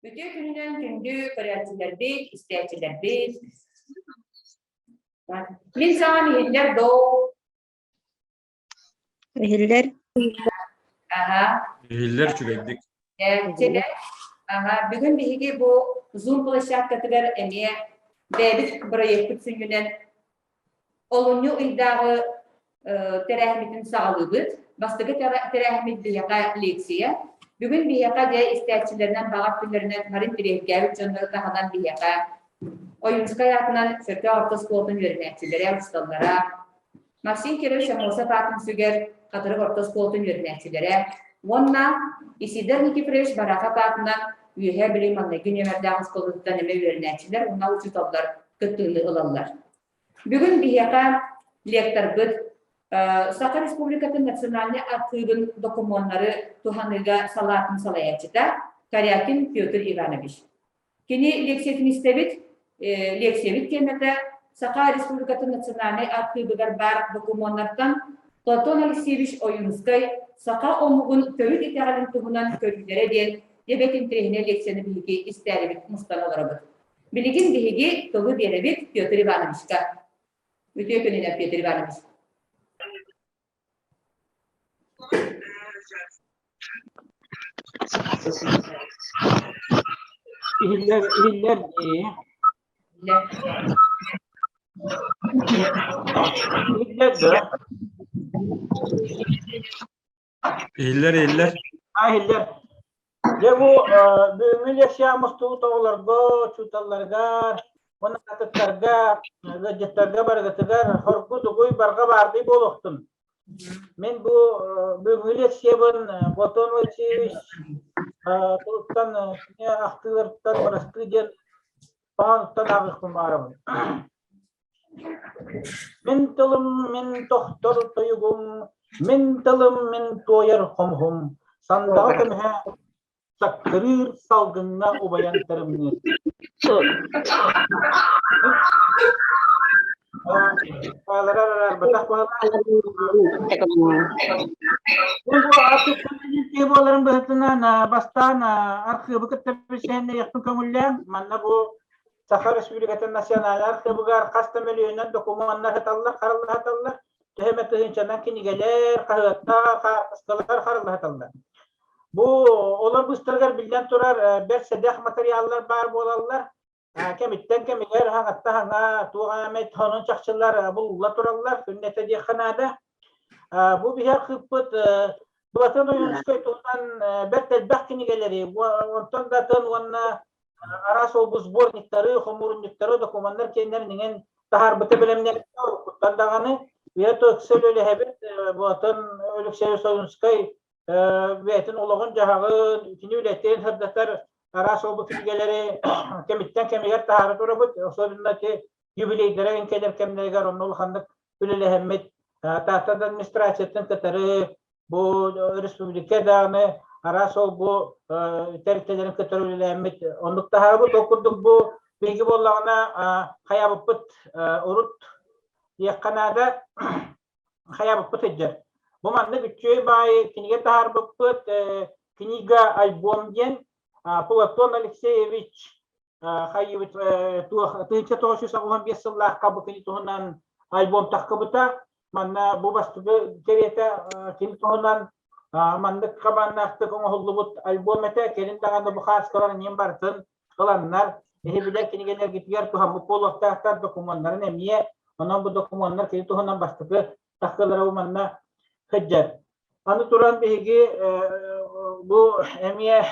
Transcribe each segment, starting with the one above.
Үтүө күнүнэн күндү көрөөччүлэрбит, истээччилэрбит. Мин саҥам иһиллэр доо. Иһиллэр. Аха. Иһиллэр үчүгэйдик. Чэ, аха, бүгүн биһиги бу Zoom площадкатыгар эмиэ бэйэбит бырайыакпыт сүнньүнэн Олунньу ыйдааҕы тэрээһиммитин саҕалыыбыт. Бастакы тэрээһиммит биһиэхэ лекция. Бүгүн биһиэхэ дьэ истээччилэринэн баҕа өттүлэринэн бары интэриэһиргээбит дьоннору таһынан биһиэхэ Ойуунскай аатынан Чөркөөх орто оскуолатын үөрэнээччилэрэ, учууталлара, Максим Кирович Аммосов аатын сүгэр Хатырык орто оскуолатын үөрэнээччилэрэ уонна Исидор Никифорович Барахов аатынан Үөһээ Бүлүү маҥнайгы нүөмэрдээх оскуолатыттан эмиэ үөрэнээччилэр уонна учууталлар кыттыыны ылаллар. Бүгүн биһиэхэ лекторбыт Саха Республикатын национальнай архыыбын докумуоннары туһаныыга салаатын салайааччыта Корякин Петр Иванович. Кини лекциятын истэбит, лекциябит тиэмэтэ Саха Республикатын национальнай архыыбыгар баар докумуоннартан Платон Алексеевич Ойуунускай саха омугун төрүт итэҕэлин туһунан көрүүлэрэ диэн дебет интэриэһинэй лекцияны биһиги истээрибит мустан олоробут. Билигин биһиги тылы биэрэбит Петр Ивановичка. Үтүө күнүнэн, Петр Иванович. Иһиллэр, иһиллэр дии. Иһиллэр да. Иһиллэр, иһиллэр. А, иһиллэр. Дьэ бу бүгүҥҥү лекция мустубут оҕолорго, учууталларыгар уонна атыттарга, ыалдьыттарга барыгытыгар хоргу-дугуй барҕа баардыы буолуохтун. Мин бу бүгүҥҥү лекциябын Платон Васильевич тылыттан кини ахтыыларыттан бырастыы диэн хоһоонуттан ааҕыахпын баҕарабын. Мин тылым мин тохтор тойугум, мин тылым мин туойар хомуһум, сандаҕа көмүһэ саккырыыр салгыҥҥа убайан тырымныыр. Киһи буоларын быһыытынан бастаан архыыбы кытта билсиһиннэриэхпин көҥүллээн, манна бу Саха Республикатын национальнай архыыбыгар хас да мөлүйүөнүнэн докумуоннар сыталлар, харалла сыталлар. Төһө эмэ тыһыынчанан кинигэлэр, хаһыаттар, хаартыскалар харалла сыталлар. Бу олор быстарыгар биллэн турар бэрт сэдэх матырыйааллар баар буолаллар. Кэмиттэн кэмигэр хаҥатта хаҥа туох эмэ сонун чахчылар булулла тураллар, күннэтэ диэххэ наада. Бу биһи архыыппыт Платон Ойуунускай туһунан бэрт элбэх кинигэлэри, онтон да атын уонна араас ол сборниктары, хомуурунньуктары, докумуоннар киэннэрин иҥэн таһаарбыта бэлэмнэммитэ уруккуттан даҕаны. Үйэ ыкса үлэлэһэбит, Платон Алексеевич Ойуунускай бэйэтин олоҕун-дьаһаҕын, кини үлэтин сырдатар араас ол кинигэлэри кэмиттэн кэмигэр таһаара турабыт. Особенно ити юбилейдара кэлэр кэмнэригэр онно улаханнык үлэлэһэммит Таатта администрациятын кытары бу республика даҕаны араас ол бу тэрилтэлэрин кытары үлэлээммит оннук таһаарабыт. Ол курдук бу биһиги буоллаҕына хайаабыппыт урут диэххэ наада хайаабыппыт сылдьар. Бу маннык үчүгэй баайы кинигэ таһаарбыппыт книга альбом диэн Платон Алексеевич хайыыбыт туох 1985 сыллаахха бу кини туһунан альбом таххыбыта. Манна бу бастакы кэриэтэ кини туһунан маннык хабааннаахтык оҥоһуллубут альбом этэ. Кэлин даҕаны бу хааскалар ньим барытын ыланнар, эһи билэр кинигэлэргитигэр туһаммыт буолуохтаахтар докумуоннарын эмиэ. Онон бу докумуоннар кини туһунан бастакы тахсыылара бу манна сылдьар. Аны туран биһиги бу эмиэ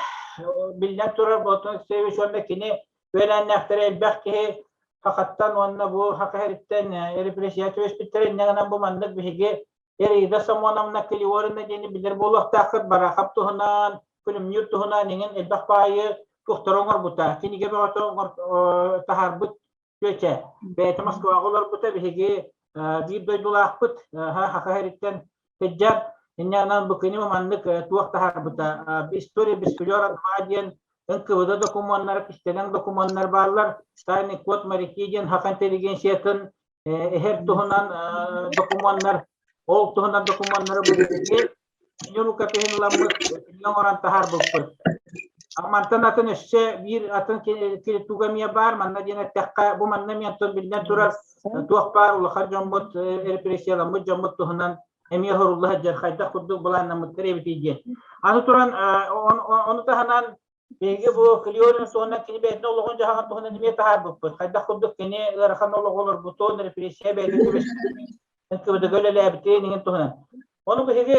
биллэн турар Платон Алексеевич уонна кини үөлээннээхтэрэ элбэх киһи Хахаттан уонна бу Хаха сириттэн репрессия түбэспиттэрэ инньэ гынан бу маннык биһиги Ирида Самоновна Клеорина диэни билэр буолуохтааххыт Барахов туһунан, Күлүмнүүр туһунан иҥин элбэх баайы туохтары оҥорбута. Кинигэ бөҕөтө таһаарбыт Чүөчэ, бэйэтэ Москваҕа олорбута, биһиги биир дойдулаахпыт, Саха сириттэн сылдьар. Инньэ гынан бу кини маннык туох таһаарбыта «История без флера 2» диэн НКВД докумуоннара, кистэлэҥ докумуоннар бааллар. «Тайный код моряки» диэн саха интеллигенциятын эһэр туһунан докумуоннар, ол туһунан докумуоннары бу биһиги Кини рукопиһын ыламмыт, кинини оҥорон таһаарбыппыт. Мантан атын өссө биир атын туга эмиэ баар, манна диэн эттэххэ, бу манна эмиэ оттон биллэн турар туох баар улахан дьоммут, репрессияламмыт дьоммут туһунан эмиэ хорулла сылдьар, хайдах курдук былааннаммыттар эбитий диэн. Аны туран, ону таһынан биһиги бу Клеорин туһунан кини бэйэтин олоҕун-дьаһаҕын туһунан эмиэ таһаарбыппыт. Хайдах курдук кини ыарахан олоҕу олорбутун, репрессия бэйэтин НКВД-га үлэлээбитин иһин туһунан. Ону биһиги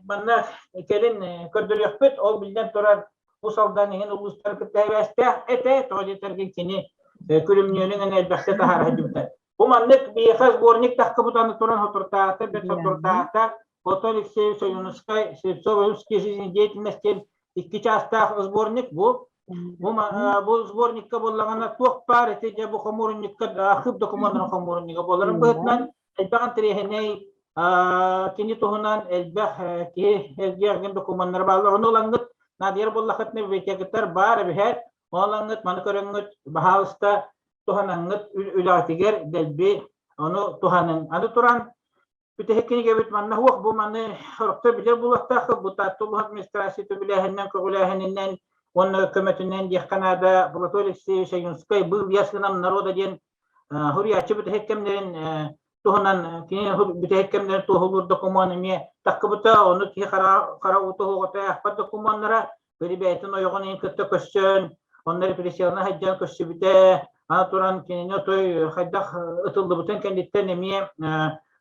манна кэлин көрдөрүөхпүт. Ол биллэн турар Уус Алдан иһин улуустары кытта эбээстээх этэ. Тоҕо диэтэргин кини күлүмньүөнүн эн элбэхтэ таһаара сылдьыбыта. Бу маннык биһиэхэ сборник таххыбыт аны туран соторутааҕыта, бэрт соторутааҕыта Платон Алексеевич Ойуунускай Слепцов-Ойуунский жизнедеятельность диэн икки чаастаах сборник бу. Бу, бу сборникка буоллаҕына туох баар ити дьэ бу хомуурунньукка архыып докумуоннарын хомуурунньуга буоларын быһыытынан элбэх интэриэһинэй кини туһунан элбэх киһи эргиэргин докумуоннара бааллар. Ону ылаҥҥыт наадыйар буоллаххытына библиотекаттар баар эбиһээт. Ону ылаҥҥыт маны көрөҥҥүт баһаалыста туһанаҥҥыт үлэҕитигэр дэлби ону туһаныҥ. Аны туран Бүтэһик кинигэбит манна суох, бу маны сорохтор билэр буолуохтааххыт, бу Таатта улууһун администрацията үбүлээһининэн, көҕүлээһининэн уонна көмөтүнэн диэххэ наада Платон Алексеевич Ойуунскай «Был я сыном народа» диэн суруйааччы бүтэһик кэмнэрин туһунан кини бүтэһик кэмнэрин туоһулуур докумуон эмиэ таххыбыта, ону киһи хара хара уута уһуоҕута аахпат докумуоннара били бэйэтин ойоҕун иһин кытта көрсөн, онно репрессияны сылдьан көрсүбүтэ, аны туран кинини отой хайдах ытыллыбытын кэнниттэн эмиэ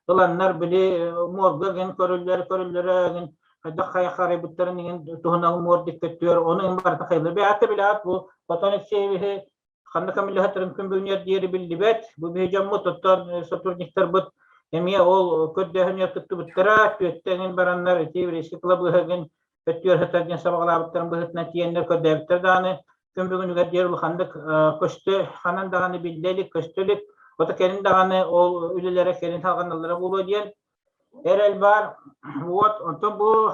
ыланнар били морга гин көрүллэр көрүллэрэ гин хайдах хайа харайбыттарын иҥин туһунан мордик көттүөр ону иҥин барыта хайыллар бэйэҕэ билэҕит бу Платон Алексеевиһи ханна көмөлөһөтөрүн күн бүгүнүгэр диэри биллибэт. Бу биһи дьоммут, оттон сотрудниктарбыт эмиэ ол көрдөөһүнүгэр кыттыбыттара, түөттэ эҥин бараннар ити еврейский кылабыыһа өттүгэр сытар диэн сабаҕалаабыттарын быһыытынан тиийэннэр көрдөөбүттэр даҕаны күн бүгүнүгэр диэри улаханнык көстө ханан даҕаны биллэ илик, көстө илик. Ото кэлин даҕаны ол үлэлэрэ кэлин салҕаналлара буолуо диэн эрэл баар. Вот, онтон бу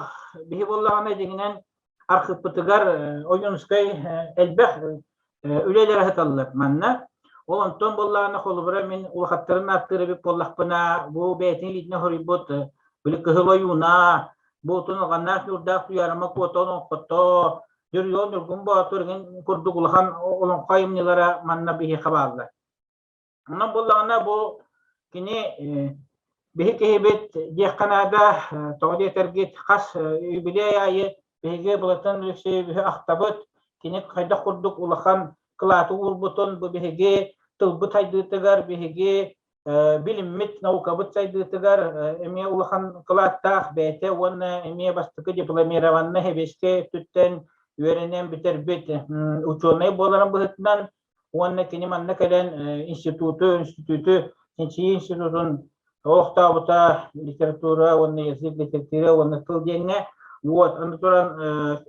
биһи буоллаҕына дьиҥинэн архыыппытыгар Ойуунускай элбэх үлэлэрэ сыталлар манна. Ол онтон буоллаҕына холобура мин улахаттарын ааттыыр эбит буоллахпына, бу бэйэтин илиитинэн хоруйбут били Кыһыл Ойууна, бу Туналҕаннаах Ньуурдаах Туйаарыма Куота олоҥхото, Дьуруйуол Ньургун Боотур эҥин курдук улахан олоҥхо айымньылара манна биһиэхэ бааллар. Онон буоллаҕына бу кини биһи киһибит диэххэ наада, тоҕо диэтэргит хас юбилей аайы биһиги Былатан Алексеевиһы ахтабыт, кини хайдах курдук улахан кылааты уурбутун бу биһиги тылбыт сайдыытыгар, биһиги билиммит, наукабыт сайдыытыгар эмиэ улахан кылааттаах бэйэтэ уонна эмиэ бастакы дипломированнай сэбиэскэй өттүттэн үөрэнэн бүтэрбит учуонай буоларын быһыытынан уонна кини манна кэлэн институту, институту, чинчийии институтун олохтообута литература уонна язык литература уонна тыл диэҥҥэ. Вот, аны туран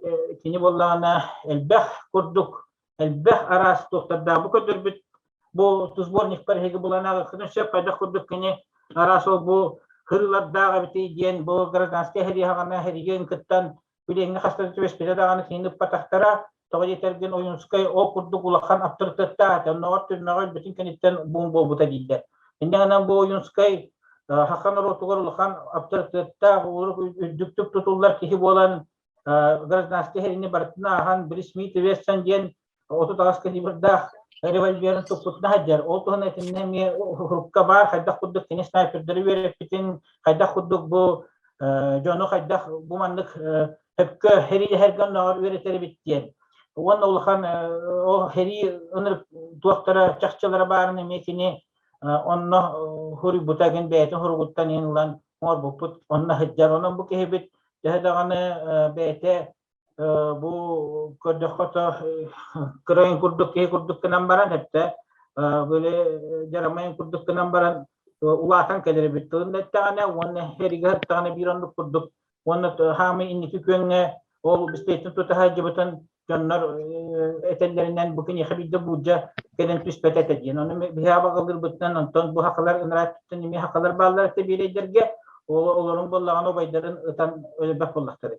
кини буоллаҕына элбэх курдук элбэх араас туохтардаах бу көрдөрбүт бу сборниктар эһиги булан ааҕыаххытын сөп хайдах курдук кини араас ол бу хырыылардаах эбитий диэн бу гражданскай сэрииһэҕинэ сэриигэ кыттан билиҥҥи хаста түбэспитэ даҕаны кинини ыппатахтара. Тоҕо диэтэргин Ойуунскай ол курдук улахан аптарытыаттаах этэ. Оннооҕор түрмэҕэ өлбүтүн кэнниттэн буун буолбута дииллэр. Инньэ гынан бу Ойуунскай саха норуотугар улахан аптарытыаттаах, үрдүктүк тутуллар киһи буолан гражданскай сэриини барытын ааһан били Смит Вессон диэн 38 калибрдаах револьверын туппутуна сылдьар. Ол туһунан итиннэ эмиэ урукка баар хайдах курдук кини снайпердары үөрэппитин, хайдах курдук бу дьону хайдах бу маннык сөпкө сэриилэһэргэ оннооҕор үөрэтэр эбит диэн. Уонна улахан ол сэрии ынырык туохтара чахчылара баарын эмиэ кини онно суруйбута гин бэйэтин суругуттан иһин ылан оҥорбуппут онно сылдьар. Онон бу киһибит төһө даҕаны бэйэтэ бу көрдөххө то кырайын курдук киһи курдук гынан баран эттэ били дьарамайын курдук гынан баран улаатан кэлэр эбит тылын да эттэҕинэ уонна эригэ сыттаҕына биир оннук курдук уонна хаамый инники күөҥҥэ ол бистиэтин тута сылдьыбытын дьоннор этэллэринэн бу киниэхэ биирдэ буулдьа кэлэн түспэт этэ диэн ону биһи абаҕалыырбытынан онтон бу хахалар ынарааттан эмиэ хахалар бааллар этэ биэрэйдэргэ ол олорун буоллаҕына убайдарын ытан өлбөх буоллахтара.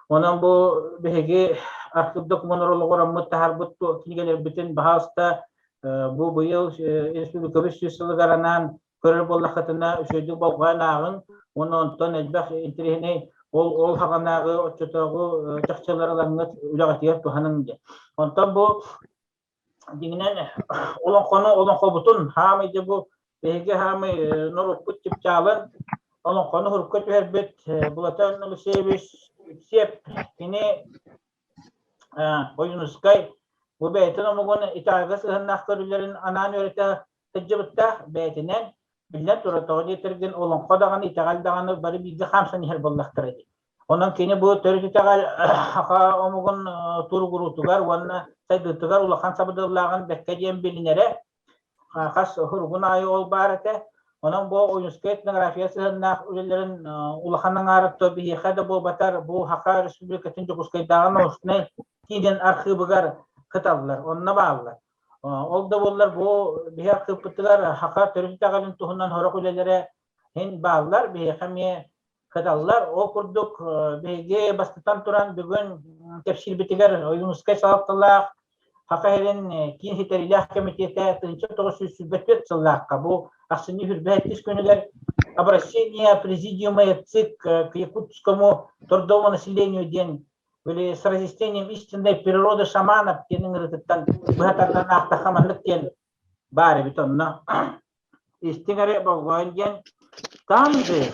Онон бу биһиги архыып докумуоннар олоҕураммыт таһаарбыт кинигэлэрбитин баһаалыста бу быйыл республикабыт сүүс сылыгар анаан көрөр буоллаххытына үчүгэйдик болҕойон ааҕыҥ уонна онтон элбэх интэриэһинэй Ол ол хаҕанааҕы оччотооҕу чахчылар ылаҥҥыт үлэҕитигэр туһаныҥ диэн. Онтон бу дьиҥинэн олоҥхону олоҥхобутун хаамай дьэ бу биһиги хаамай норуоппут чыпчаалын олоҥхону урукка түһэрбит Платон Алексеевич Сиэп кини Ойуунускай бу бэйэтин омугун итэҕэлгэ сыһыаннаах көрүүлэрин анаан үөрэтэ сылдьыбыттаах бэйэтинэн биллэн турар тоҕо диэтэргин олоҥхо даҕаны итэҕэл даҕаны бары бииргэ хаамсан иһэр буоллахтара дии. Онон кини бу төрүт итэҕэл саха омугун туругуруутугар уонна сайдыытыгар улахан сабыдыаллааҕын бэккэ диэн билинэрэ хас суругун аайы ол баар этэ. Онон бу Ойуунскай этнография сыһыаннаах үлэлэрин улахан аҥаарыттан биһиэхэ да буолбатар бу Саха Республикатын Дьокуускайдааҕы научнай киинин архыыбыгар кыталлар, онно бааллар. Ол да буоллар бу биһи архыыппытыгар саха төрүт итэҕэлин туһунан сорох үлэлэрэ иһин бааллар, биһиэхэ эмиэ кыталлар. Ол курдук биһиги бастатан туран бүгүн кэпсиирбитигэр Ойуунускай салалталаах Саха сирин киин ситэриилээх кэмитиэтэ 1924 сыллаахха бу ахсынньы 22 күнүгэр обращение президиума ЦИК к якутскому трудовому населению диэн били с разъяснением истинной природы шаманов диэн ыҥырыытыттан быһа тардан аахтахха маннык диэн баар эбит онно. Истиҥ эрэ болҕойон диэн там же,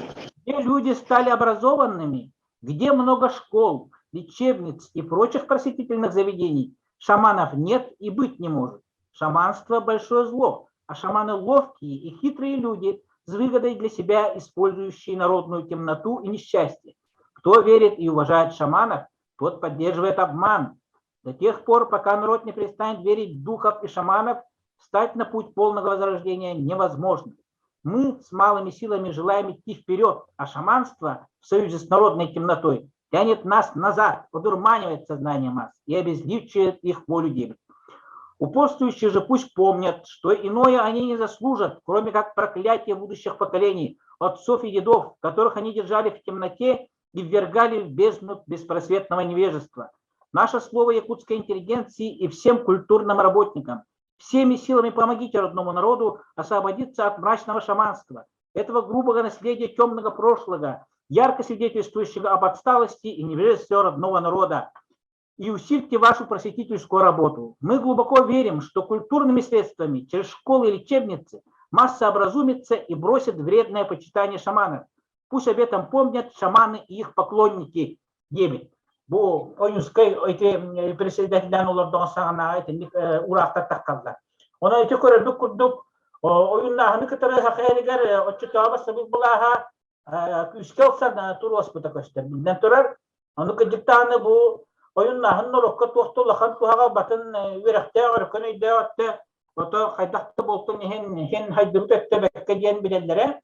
где люди стали образованными, где много школ, лечебниц и прочих просветительных заведений, шаманов нет и быть не может. Шаманство – большое зло, а шаманы ловкие и хитрые люди, с выгодой для себя использующие народную темноту и несчастье. Кто верит и уважает шаманов, тот поддерживает обман. До тех пор, пока народ не перестанет верить в духов и шаманов, встать на путь полного возрождения невозможно. Мы с малыми силами желаем идти вперед, а шаманство в союзе с народной темнотой тянет нас назад, одурманивает сознание масс и обезличивает их волю дебет. Упорствующие же пусть помнят, что иное они не заслужат, кроме как проклятия будущих поколений, отцов и дедов, которых они держали в темноте и ввергали в бездну беспросветного невежества. Наше слово якутской интеллигенции и всем культурным работникам. Всеми силами помогите родному народу освободиться от мрачного шаманства, этого грубого наследия темного прошлого, ярко свидетельствующего об отсталости и невежестве родного народа. И усильте вашу просветительскую работу. Мы глубоко верим, что культурными средствами через школы и лечебницы масса образумится и бросит вредное почитание шаманов. Пусть об этом помнят шаманы и их поклонники. Диэбит. Бу Ойуунскай ити председателлээн олордоҕун саҕана итинник уураахтар таххаллар. Онон ити көрөрбүт курдук ойууннааһыны кытары саха эригэр оччотооҕу бассабыык былааһа күүскэ ылсан туруоспута көстөр. Биллэн турар, ону кырдьыктааны бу ойууннааһын норуокка туох да улахан туһаҕа батын үөрэхтээх, өркөн өйдөөх өттө ото хайдах да буолтун иһин иһин хайдыбыт өттө бэккэ диэн билэллэрэ.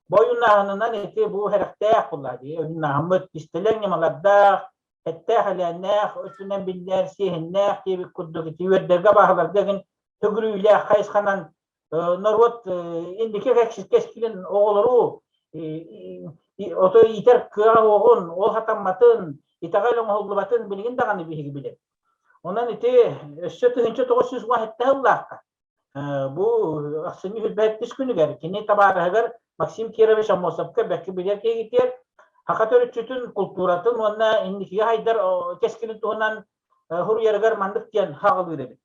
Бу ойууннааһынынан ити бу сэрэхтээх буолла дии. Ойууннааһыммыт кистэлэҥ ньымалардаах, эттээх-элээннээх, өттүнэн биллэр, сиэһиннээх диэбит курдук ити үөрдэргэ бааһыларга игин төгүрүүлээх хайысханан норуот инники кэскилин оҕолору ото иитэр кыаҕа уоҕун, ол хатамматын, итэҕэл оҥоһуллубатын билигин даҕаны биһиги билэбит. Онон ити өссө 1917 сыллаахха бу ахсынньы 105 күнүгэр кини табаарыһыгар Максим Кирович Аммосовка бэркэ билэр киһитигэр саха төрүччүтүн култууратын уонна инникигэ хайдар кэскилин туһунан суруйарыгар маннык диэн хаҕылыыр эбит.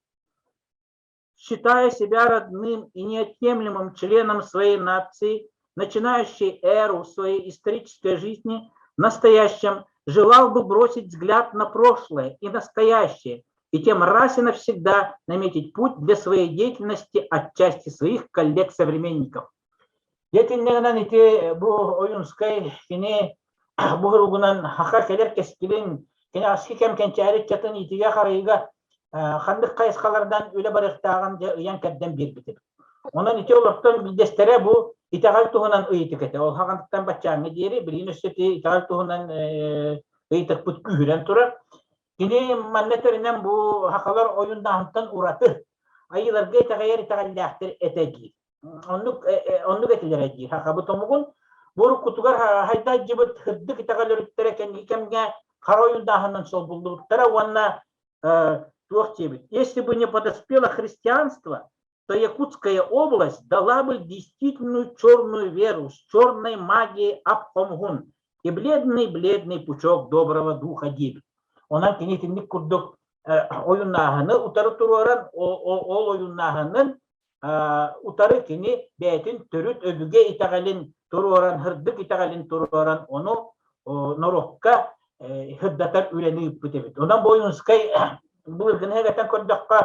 Считая себя родным и неотъемлемым членом своей нации, начинающей эру своей исторической жизни, в настоящем желал бы бросить взгляд на прошлое и настоящее, и тем раз и навсегда наметить путь для своей деятельности отчасти своих коллег-современников. Дьэ ити бу Ойуунскай кини бу суругунан хаха кэлэр кэскилин, кини аски кэм кэнчээри ыччатын иитигэ-харайыга ханнык хайысхаларынан үлэ барыахтааҕын дьэ ыйан-кэрдэн биэрбитим. Онон ити олортон биирдэстэрэ бу итэҕэл туһунан ыйытык этэ. Ол хаҕантан баччааҥҥа диэри билигин өссө ити итэҕэл туһунан ыйытыкпыт күүһүрэн турар. Кини манна этэринэн бу сахалар ойууннааһынтан ураты айыыларга итэҕэйэр итэҕэллээхтэр этэ диир. Оннук оннук этилэрэ диир сахабыт омугун. Бу уруккутугар хайдайдьыбыт сырдык итэҕэл өрүттэрэ кэнники кэмҥэ хара ойундааһынынан солбуллубуттара уонна туох диэбит. Если бы не подоспело христианство, то Якутская область дала бы действительную черную веру с черной магией Абхомгун. И бледный, бледный пучок доброго духа диэбит. Онон кини итинник курдук ойуннааһыны утары туруоран, ол ойуннааһынын утары кини бэйэтин төрүт өбүгэ итэҕэлин туруоран, һырдык итэҕэлин туруоран, ону норуокка һырдатар үлэни ыыппыт эбит. Онон Бойунскай былыргыны эбэтэн көрдөххө,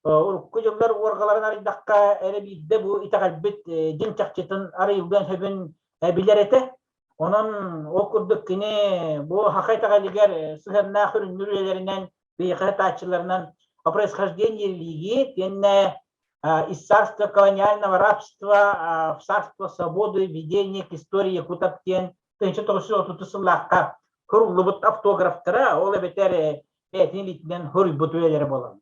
урукку дьыллар уорҕаларын арыйдахха эрэ биирдэ бу итэҕэлбит дьиҥ чахчытын арыйыллыан сөбүн билэр этэ. Онон ол курдук кини бу саха итэҕэлигэр сыһыаннаах үрүҥнүүр үлэлэринэн биһиэхэ ытааччыларынан о происхождении религии итиэннэ из царства колониального рабства в царство свободы введение к истории якутов диэн 1930 сыллаахха суруллубут автографтара, ол эбэтэр бэйэтин илиитинэн суруйбут үлэлэрэ буолаллар.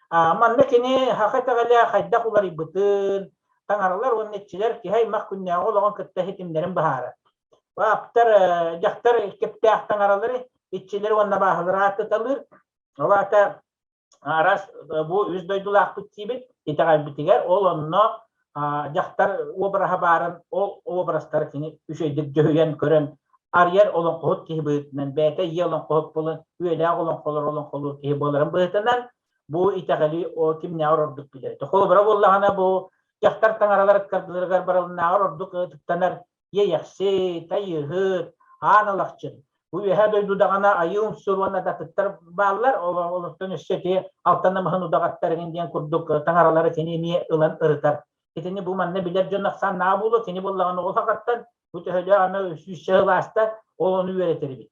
Манна кини саха итэҕэлэ хайдах уларыйбытын, таҥаралар уонна иччилэр киһи аймах күннээҕи олоҕун кытта ситимнэрин быһаарар. Ааптар дьахтар кэптээх таҥаралары, иччилэри уонна абааһылары ааттаталыыр. Ол аата араас бу үс дойдулаахпыт диибит, итэҕэлбитигэр ол онно дьахтар уобараһа баарын, ол уобарастары кини үчүгэйдик дьүһүйэн көрөн арыйар олоҥхоһут киһи быһыытынан, бэйэтэ ийэ олоҥхоһут буолан, үйэлээх олоҥхолор олоҥхолуур киһи буоларын быһыытынан бу итэҕэли кимнээҕэр ордук билэр. Холобура буоллаҕына бу дьахтар таҥаралар ыккардыларыгар барылынааҕар ордук ытыктанар Иэйэхсит, Айыыһыт, Аан Алахчын. Бу үөһээ дойду даҕаны айыы умсур уонна датыттар бааллар. Олортон өссө ити алтан намыһын удаҕаттар эҥин диэн курдук таҥаралары кини эмиэ ылан ырытар. Итини бу манна билэр дьон ахсааннааҕа буолуо, кини буоллаҕына ол сахаттан бу төһөлөөх аны сүүсчэ сыл ааста, ол ону үөрэтэр эбит.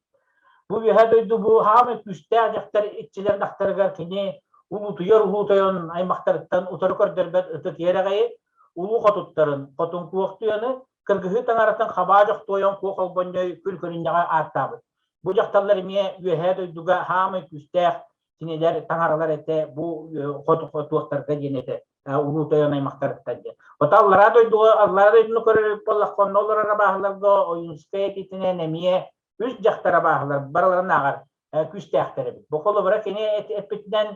Бу үөһээ дойду бу хаамай күүстээх дьахтар иччилэр дахтарыгар кини улуутуйар улуу тойон аймахтарыттан утары көрдөрбөт ытык иэрэҕэйи, улуу хотуттарын, хотун куохтуйаны, кыргыһыы таҥаратын хабаа дьохтуойан куох олбонньой күл көрүнньэҕэ ааттаабыт. Бу дьахталлар эмиэ үөһээ дойдуга хаамай күүстээх кинилэр таҥаралар этэ бу хотуохтарга диэн этэ улуу тойон аймахтарыттан диэн. Ото аллараа дойдуга аллараа дойдуну көрөр буоллахха онно олорор абааһыларга Ойуунскай этиитинэн эмиэ үс дьахтар абааһылар барыларын ааҕар күүстээхтэр эбит. Бу холобура кини эппитинэн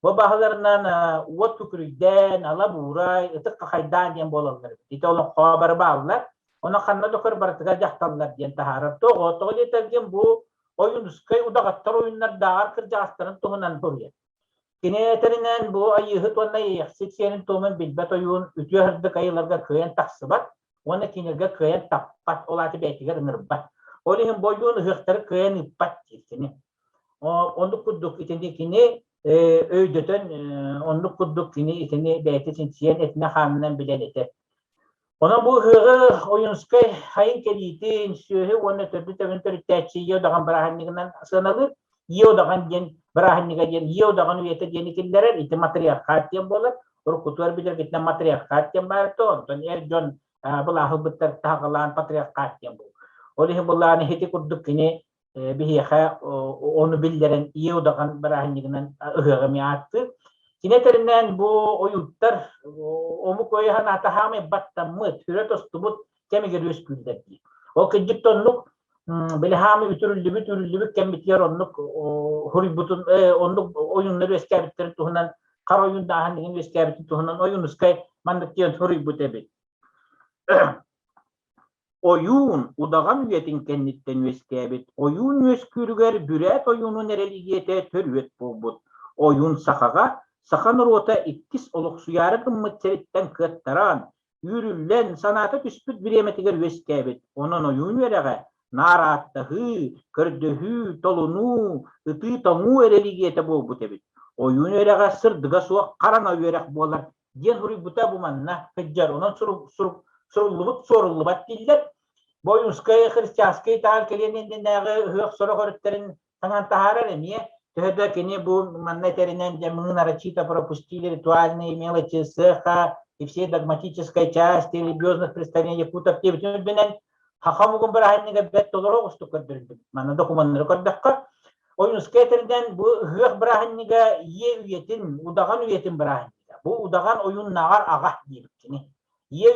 бу абааһыларынан уот күкүрүйдээн, ала буурай, ытык хахайдаан диэн буолаллар эбит. Ити олоххо бары бааллар. Ону ханна да көр барытыгар дьахталлар диэн таһаарар. Тоҕо? Тоҕо диэтэргин бу Ойуунускай удаҕаттар ойуннардааҕар кырдьаҕастарын туһунан суруйар. Кини этэринэн, бу Айыыһыт уонна Иэйэхсит сиэрин-туомун билбэт ойуун үтүө сырдык айыыларга кыайан тахсыбат уонна кинилэргэ кыайан таппат, ол аата бэйэтигэр ыҥырбат. Ол иһин бу ойуун ыһыахтары кыайан ыыппат диир кини. Оннук курдук итини кини өйдөтөн, оннук курдук кини итини бэйэтэ чинчийэн этинэ-хаанынан билэн этэр. Онон бу ыһыаҕы Ойуунскай хайын кэлиитин, сүөһү уонна төрдү төбөн төрүттээччи Ийэ удаҕан бырааһынньыгынан сыаналыыр. Ийэ удаҕан диэн бырааһынньыга диэн Ийэ удаҕан үйэтэ диэни киллэрэр. Ити матриархат диэн буолар. Уруккутугар билэргитинэн матриархат диэн баар этэ. Онтон эр дьон былааһылбыттар таһаҕалаан патриархат диэн буолар. Ол иһин былаан ити курдук кини биһиэхэ ону биллэрэн Ийэ удаҕан бырааһынньыгынан ыһыаҕы эмиэ ааттыыр. Кини этэринэн бу ойууттар омук өйө-санаата хаамай баттаммыт, сүрэ тостубут кэмигэр үөскүүллэр дии. Ол кырдьык да оннук били хаамай үтүрүллүбүт, үрүллүбүт кэммитигэр оннук хуруйбутун, оннук ойууннар үөскээбиттэрин туһунан хара ойууннааһын иһин үөскээбитин туһунан Ойуунускай маннык диэн суруйбут эбит. Ойуун удаҕан үйэтин кэнниттэн үөскээбит ойуун үөскүүрүгэр бүрээт ойуунун эрэлигиэтэ төрүөт буолбут. Ойуун сахаҕа саха норуота иккис олохсуйаары гыммыт сириттэн кыаттаран, үүрүллэн, санаата түспүт бириэмэтигэр үөскээбит. Онон ойуун үөрэҕэ наар ааттаһыы, көрдөһүү, толунуу, ытыы-тоҥуу эрэлигиэтэ буолбут эбит. Ойуун үөрэҕэ сырдыга суох хараҥа үөрэх буолар диэн суруйбута бу манна сылдьар. Онон суруллубут суоруллубат дииллэр. Бу Ойуунскай христианскай итэҕэл кэлиэн иннинээҕи ыһыах сорох өрүттэрин таҥан таһаарар эмиэ. Төһө да кини бу манна этэринэн дьэ мы нарочито пропустили ритуальные мелочи цеха и все догматической части религиозных представлений якутов диэбитин үрдүнэн Саха омугун бырааһынньыга бэрт толору оҕустук көрдөрүллүбүт. Манна докумуоннары көрдөххө, Ойуунускай этэринэн бу ыһыах бырааһынньыга ийэ үйэтин, удаҕан үйэтин бырааһынньыга. Бу удаҕан ойууннааҕар аҕа диэбит кини. Ийэ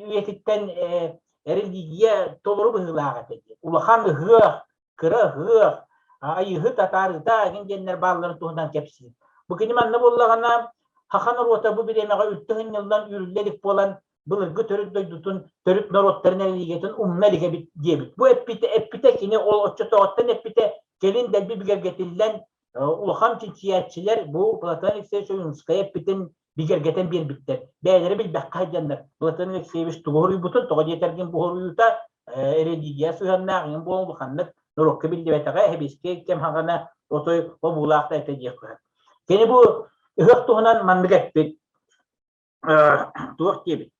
үйэтиттэн религия толору быһыылаах этэ диэн. Улахан ыһыах, кыра ыһыах, айыыһыт атаарыыта эҥин диэннэр баалларын туһунан кэпсиир. Бу кини манна буоллаҕына, саха норуота бу бириэмэҕэ үлтү сынньыллан үүрүллэ илик буолан. былыргы төрүт дойдутун, төрүт норуоттарын религиятын умна илик эбит диэбит. Бу эппитэ, эппитэ кини ол оччотооҕуттан эппитэ кэлин дэлби бигэргэтиллэн улахан чинчийээччилэр бу Платон Алексеевич Ойуунускай эппитин бигэргэтэн биэрбиттэр. Бэйэлэрэ билбэххэ сылдьаннар Платон Алексеевич тугу хоруйбутун, тоҕо диэтэргин бу хоруйуута религия сыһыаннаах иҥин буолан улаханнык норуокка биллибэтэҕэ, эбиэскэй кэм хаҕана отой бобуулаах да этэ диэх көһөр. Кини бу ыһыах туһунан маннык эппит. Туох диэбит?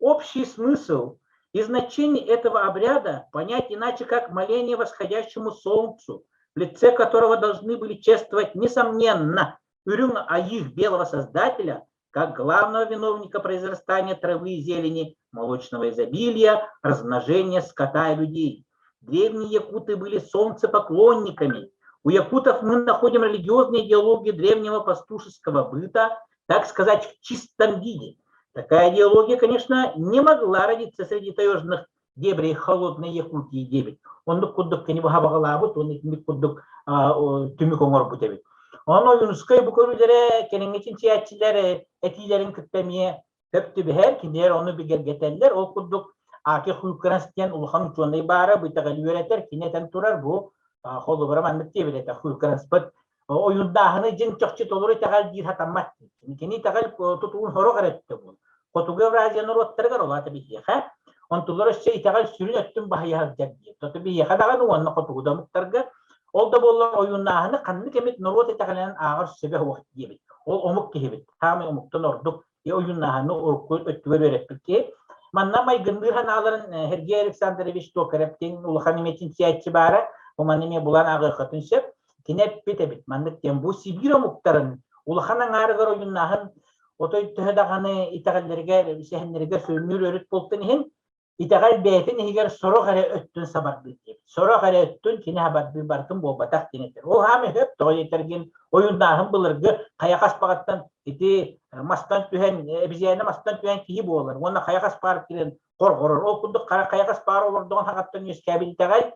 Общий смысл и значение этого обряда понять иначе, как моление восходящему солнцу, в лице которого должны были чествовать, несомненно, Үрүҥ Айыы Белого Создателя, как главного виновника произрастания травы и зелени, молочного изобилия, размножения скота и людей. Древние якуты были солнцепоклонниками. У якутов мы находим религиозные идеологию древнего пастушеского быта, так сказать, в чистом виде. Такая идеология, конечно, не могла родиться среди таежных дебрей холодной Якутии диэбит. Оннук курдук кини баҕалаабыт, уонна итинник курдук түмүк оҥорбут эбит. Онон Ойуунускай бу көрүүлэрэ кэлиҥҥи чинчийээччилэр этиилэрин кытта эмиэ сөп түбэһэр, кинилэр ону бигэргэтэллэр. Ол курдук Аки Хуйкрас диэн улахан учуонай баара, бу итэҕэли үөрэтэр, кини этэн турар бу холобура маннык диэбит этэ Хуйкраспыт ойундааһыны дьиҥ чахчы толору итэҕэл диир сатаммат. Кини итэҕэл тутуун сорох эрэ өттө буол. Хотугу Евразия норуоттарыгар ол аата биһиэхэ, онтулар өссө итэҕэл сүрүн өттүн баһыйа сылдьар диир. Тото биһиэхэ даҕаны уонна хотугу да омуктарга ол да буоллар ойууннааһыны ханнык эмит норуот итэҕэлинэн ааҕар сөбө суох диэбит. Ол омук киһибит. Хаамай омуктан ордук ойууннааһыны урукку өттүгэр үөрэппит киһи. Манна майгынныыр санааларын Сергей Александрович Токарев диэн улахан эмиэ чинчийээччи баара. Бу маны эмиэ булан ааҕыаххытын сөп. Кини эппит эбит, маннык диэн бу Сибиир омуктарын улахан аҥаарыгар ойууннааһын отой төһө даҕаны итэҕэллэригэр, сэһэннэригэр сүрүннүүр өрүт буолтун иһин итэҕэл бэйэтин иһигэр сорох эрэ өттүн сабардыыр диэбит. Сорох эрэ өттүн кини сабардыыр барытын буолбатах диэн этэр. Ол хаам өһөп тоҕо диэтэргин ойууннааһын былыргы хайа хаспаҕыттан ити мастан түһэн эбизээнэ мастан түһэн киһи буолар уонна хайа хаспаҕар киирэн хорҕорор. Ол курдук хайа хаспаҕар олордоҕун хаҕаттан үөскээбит итэҕэл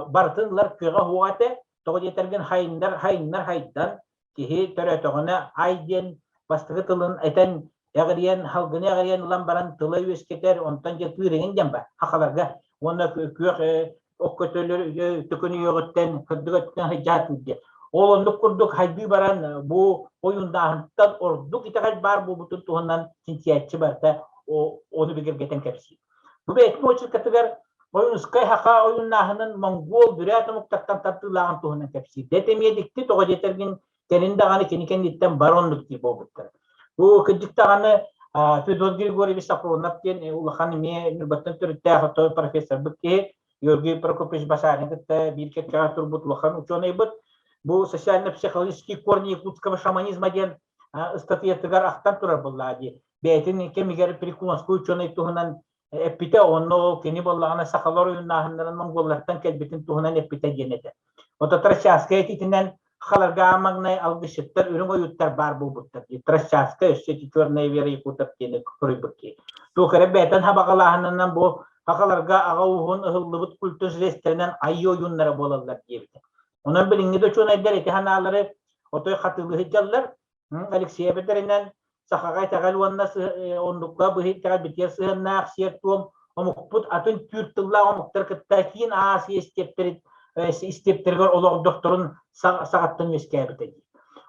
барытын ылар кыаҕа суоҕа этэ. Тоҕо диэтэргин хайыннар хайыннар хайдан киһи төрөөтөҕүнэ ай диэн бастакы тылын этэн эҕирийэн халгыны эҕирийэн ылан баран тыла үөскэтэр онтон дьэ тыырыгын диэн бар хахаларга уонна күөх оккөтөлөр төкөнүйүөҕүттэн кырдык өттүнэн сылдьаатыыр диэн ол оннук курдук хайдыы баран бу ойундааһынтан ордук итэҕэл баар буолбутун туһунан чинчийээччи барыта ону бигэргэтэн кэпсиир. Бу бэйэтин очеркатыгар Ойуунускай саха ойууннааһынын монгуол бүрээт омуктартан тардыылааҕын туһунан кэпсиир. Дэтэ эмиэ дьикти тоҕо диэтэргин кэлин даҕаны кини кэнниттэн бар оннук дии буолбуттар. Бу кырдьык даҕаны Федот Григорьевич Сафронов диэн улахан эмиэ Ньурбаттан төрүттээх оттон профессорбыт киһи Георгий Прокопьевич Башарин кытта биир кэккэҕэ турбут улахан учуонайбыт. Бу социально-психологические корни якутского шаманизма диэн ыстатыйатыгар ахтан турар буоллаҕа дии. Бэйэтин кэмигэр Прикумовскай учуонай туһунан эппитэ, онно ол кини буоллаҕына сахалар ойууннааһыннарын монголлартан кэлбитин туһунан эппитэ диэн этэ. Ото Трощавскай этитинэн халарга маҥнай алгысчыттар үрүҥ ойууттар баар буолбуттар дии. Трощавскай өссө ити Черная вера якутов диэни суруйбут киһи. Туох эрэ бэйэтин хабаҕалааһынынан бу хахаларга аҕа ууһун ыһыллыбыт культун жрецтэринэн айыы ойууннара буолаллар диэбитэ. Онон билиҥҥи да учуонайдар ити санаалары отой хатылыы сылдьаллар. Алексей эбэтэринэн сахаҕа итэҕэл уонна оннукка быһыы итэҕэл битиэр сыһыаннаах сиэр-туом омукпут атын түүр тыллаах омуктар кытта киин Азия истиэптэригэр олордохторун саҕаттан үөскээбитэ дии.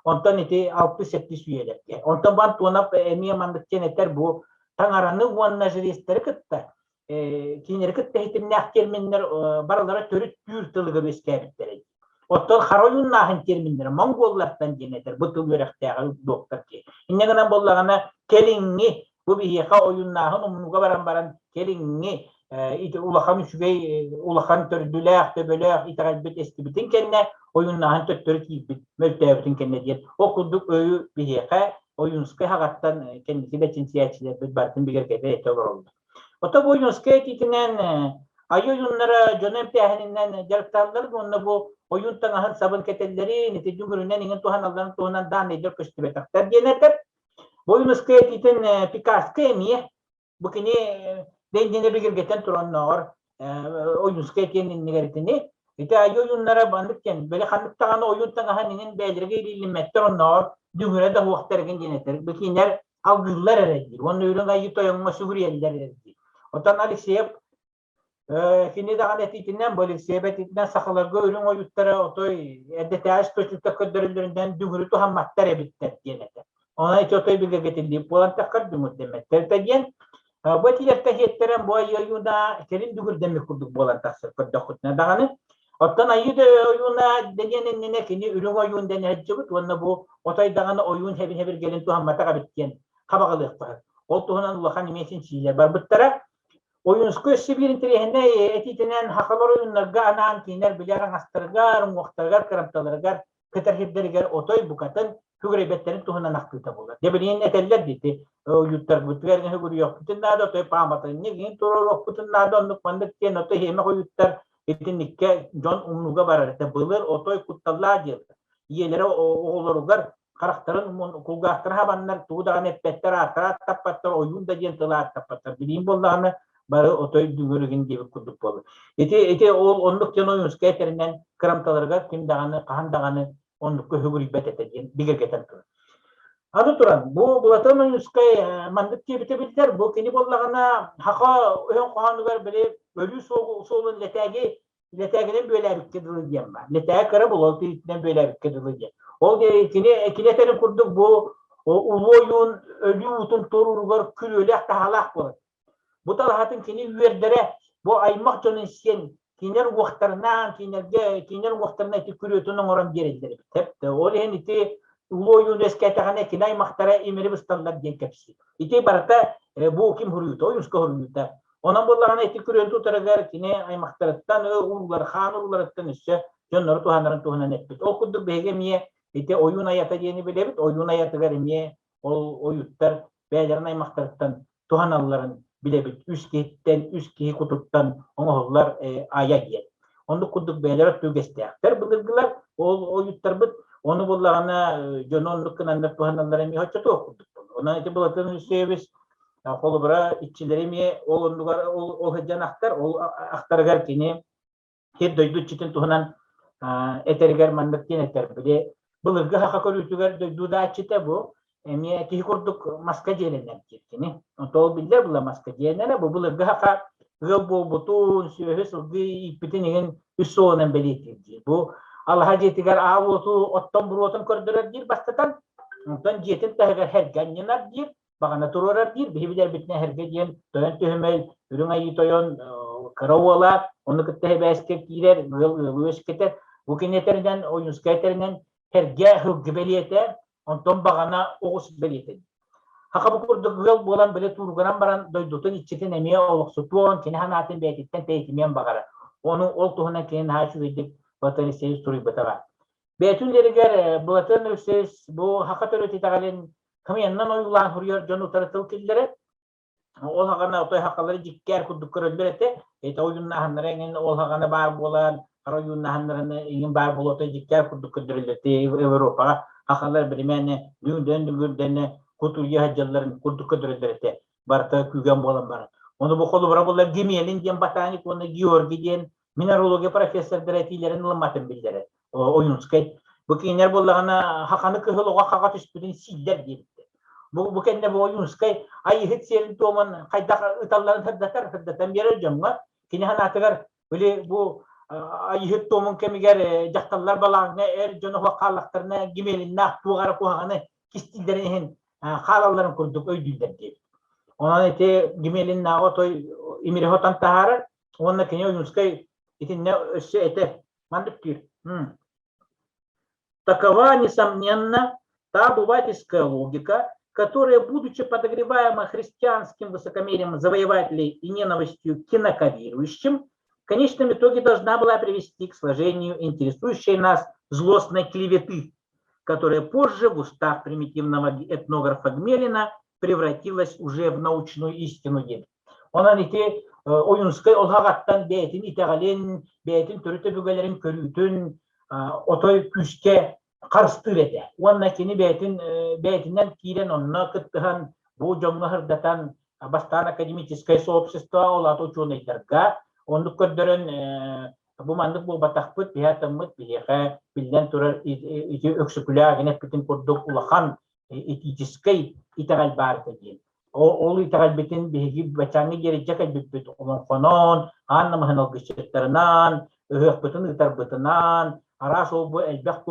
Онтон ити 6-7 үйэлэргэ. Онтон бу Антонов эмиэ маннык диэн этэр бу таҥараны уонна жрецтэри кытта кинилэри кытта ситимнээх терминнэр барылара төрүт түүр тылыгар үөскээбиттэрэ. Оттон хара ойууннааһын терминнэрэ монголлартан диэн этэр бу тыл үөрэхтээҕи доктор киһи. Инньэ гынан буоллаҕына кэлиҥҥи бу биһиэхэ ойууннааһын умнууга баран баран кэлиҥҥи ити улахан үчүгэй улахан төрдүлээх төбөлөөх итэҕэлбит эстибитин кэннэ ойууннааһын төттөрү киирбит мөлтөөбүтүн кэннэ диэн ол курдук өйү биһиэхэ Ойуунскай хаҕаттан кэнники да чинчийээччилэрбит барытын бигэргэтэ этэ олороллор. Ото бу Ойуунскай этиитинэн айыы ойууннара дьону эмтээһининэн дьарыктааллар уонна бу ойуун таҥаһын сабын кэтэллэрин, ити дүҥүрүнэн иҥин туһаналларын туһунан дааннайдар көстүбэтэхтэр диэн этэр. Бу Ойуунускай этиитин Пикарскай эмиэ бу кини дэйдине бигэргэтэн тураннооҕор Ойуунускай этиэн иннигэр итини ити айыы ойууннара маннык диэн били ханнык даҕаны ойуун таҥаһын иҥин бэйэлэригэр илиилиммэттэр оннооҕор дүҥүрэ да суохтар игин диэн этэр. Бу кинилэр. алгыыллар эрэ диир уонна Үрүҥ Айыы Тойоҥҥо сүгүрүйэллэр эрэ диир. Оттон Алексеев кини даҕаны этиитинэн, бу Алексеев этиитинэн сахаларга үрүҥ ойууттара отой эрдэтээҕи источниктар көрдөрөллөрүнэн дүҥүрү туһамматтар эбиттэр диэн этэ. Онон ити отой бигэргэтиллии буолан таххар дүҥүрдэммэттэр этэ диэн. Бу этиилэртэн сиэттэрэн бу айыы ойууна кэлин дүҥүрдэммит курдук буолан тахсар көрдөххүтүнэ даҕаны. Оттон айыы ойууна диэн иннинэ кини үрүҥ ойуун диэн сылдьыбыт уонна бу отой даҕаны ойуун хэбин-хэбиргэлин туһамматах эбит диэн хабаҕалыахха сөп. Ол туһунан улахан эмиэ чинчийиилэр барбыттара. Ойуунускай өссө биир интэриэһинэй этиитинэн сахалар ойууннарга анаан кинилэр билэр аҥастарыгар, уҥуохтарыгар, кырамталарыгар, кытар сирдэригэр отой букатын күгүрэйбэттэрин туһунан ахтыыта буолар. Дьэ билигин этэллэр дии ойууттарбытыгар үгүрүйүөхпүтүн наада, отой пааматынньык иһин туруоруохпутун наада, оннук маннык диэн отой иһимэх ойууттар итинниккэ дьон умнууга барар этэ. Былыр отой кутталлаах дьыала. Ийэлэрэ оҕолоругар харахтарын кулгаахтарын хабаннар тугу даҕаны эппэттэр, ааттара ааттаппаттар, ойуун да диэн тылы ааттаппаттар. Билигин буоллаҕына бары отой дүҥүрүгүн диэбит курдук буолла. Ити ити ол оннук диэн Ойуунскай этэринэн кырамталарыгар ким даҕаны хаһан даҕаны оннукка үгүрүйбэт этэ диэн бигэргэтэн турар. Аны туран, бу Былатыан Ойуунскай маннык диэбитэ биллэр, бу кини буоллаҕына саха өһөн хоһоонугар били өлүү суолун лэтээги лэтээгинэн бүөлээбиккэ дылы диэн баар. Лэтээги кыра буолуо, тириитинэн бүөлээбиккэ дылы диэн. Ол кини кини этэрин курдук бу улуу ойуун өлүү уутун туорууругар күрүөлээх таһаалаах буолар. Бу талаһатын кини үөрдэрэ бу аймах дьонун сиэн кинилэр уохтарынаан кинилэргэ кинилэр уохтарына ити күрүөтүн оҥорон биэрэллэр эбит. Тэптэ. Ол иһин ити улуу ойуун үөскээтэҕинэ кини аймахтара имири бысталлар диэн кэпсиир. Ити барыта бу ким суруйуута, Ойуунска суруйуута. Онон буоллаҕына ити күрүөнү тутарыгар кини аймахтарыттан, уруулар, хаан урууларыттан өссө дьоннору туһанарын туһунан эппит. Ол курдук биһиги эмиэ ити ойуун айата диэни билэбит. Ойуун айатыгар эмиэ ол ойууттар бэйэлэрин аймахтарыттан туһаналларын билэбит. Үс киһиттэн, үс киһи кутуттан оҥоһуллар айа диэн. Оннук курдук бэйэлэрэ түгэстээхтэр былыргылар, ол ойууттарбыт ону буллаҕына дьону оннук гынаннар туһаналлара эмиэ оччотуох курдук. Онон ити Былатыан Алексеевич холобура иччилэри эмиэ ол оннугар ол, ол сылдьан ахтар, ол ахтарыгар кини сир дойду иччитин туһунан этэригэр маннык диэн этэр. Били былыргы саха көрүүтүгэр дойду дааччыта бу эмиэ киһи курдук маска дьиэлэнэр диир кини. Онто ол биллэр була маска дьиэлэнэрэ бу былыргы саха ыал буолбутун, сүөһү сылгы ииппитин иһин үс суолунан бэлиэтиир диир. Бу алаһа дьиэтигэр аал уоту оттон буруотун көрдөрөр диир бастатан, онтон дьиэтин таһыгар эргэ анньынар диир, баҕана туруорар диир. Биһи билэрбитинэн эһэргэ диэн тойон түһүмэл, үрүҥ айыы тойон кыра уола, ону кытта сибээскэ киирэр, ыал ыалы үөскэтэр. Бу кини этэринэн, Ойуунскай этэринэн, эргэ сылгы бэлиэтэ, онтон баҕана оҕус бэлиэтэ. Саха бу курдук ыал буолан били тууруганан баран дойдутун иччитин эмиэ олохсутуон, кини санаатын бэйэтиттэн тэйитимиэн баҕарар. Ону ол туһунан кини наһаа үчүгэйдик Платон Алексеевич суруйбатаҕа. Бэйэтин үлэригэр Платон Алексеевич бу саха төрүт итэҕэлин Хымыйаннан ойуулаан суруйар дьон утары тыл киллэрэр. Ол хаҕана отой хахалары дьиккээр курдук көрөллөр этэ. Эти ойууннааһыннара эҥин ол хаҕана баар буолан, хара ойууннааһыннараны иҥин баар буолуо отой дьиккээр курдук көрдөрөллөр этэ. Европаҕа хахалар биримээнэ дүҥдэн дүҥүрдэнэ кутуруйа сылдьалларын курдук көрдөрөллөр этэ. Барыта күүгэн буолан баран. Ону бу холобура буолар Гемелин диэн ботаник уонна Георгий диэн минералогия профессордара этиилэрин ылымматын биллэрэр. Ойуунскай. Бу кинилэр буоллаҕына хаханы кыһыл оҕо хаҕа түспүтүн сииллэр диэбиттэр. Бу, бу кэннэ бу Ойуунскай айыһыт сиэрин туомун хайдах ыталларын сырдатар, сырдатан биэрэр дьоҥҥо. Кини санаатыгар били бу айыһыт туомун кэмигэр дьахталлар балааҥҥа эр дьону хааллахтарына Гимелиннаах туох эрэ куһаҕаны кистииллэрин иһин хаалалларын курдук өйдүүллэр диэбит. Онон ити Гимелиннааҕы отой имири хотон таһаарар уонна кини Ойуунскай итиннэ өссө этэр Маннык диир. Такова, несомненно, та обывательская логика, которая, будучи подогреваема христианским высокомерием завоевателей и ненавистью к инаковерующим, в конечном итоге должна была привести к сложению интересующей нас злостной клеветы, которая позже в устах примитивного этнографа Гмелина превратилась уже в научную истину диэн. Онон ити Ойуунскай ол хаҕаттан бэйэтин итэҕэлин, бэйэтин төрүт өбүгэлэрин көрүүтүн отой күүскэ харыстыыр этэ. Уонна кини бэйэтин бэйэтинэн киирэн онно кыттыһан бу дьоҥҥо сырдатан бастаан академическое сообщество ол аата учуонайдарга оннук көрдөрөн бу маннык буолбатахпыт, биһи атыммыт биһиэхэ биллэн турар ити Өксөкүлээх эппитин курдук улахан. этическэй итэҕэл баар этэ диэн. Ол итэҕэлбитин биһиги баччааҥҥы диэри дьэ кэлбиппит олоҥхонон, аан намыһын алгысчыттарынан, ыһыахпытын ыытарбытынан, араас ол-бу элбэх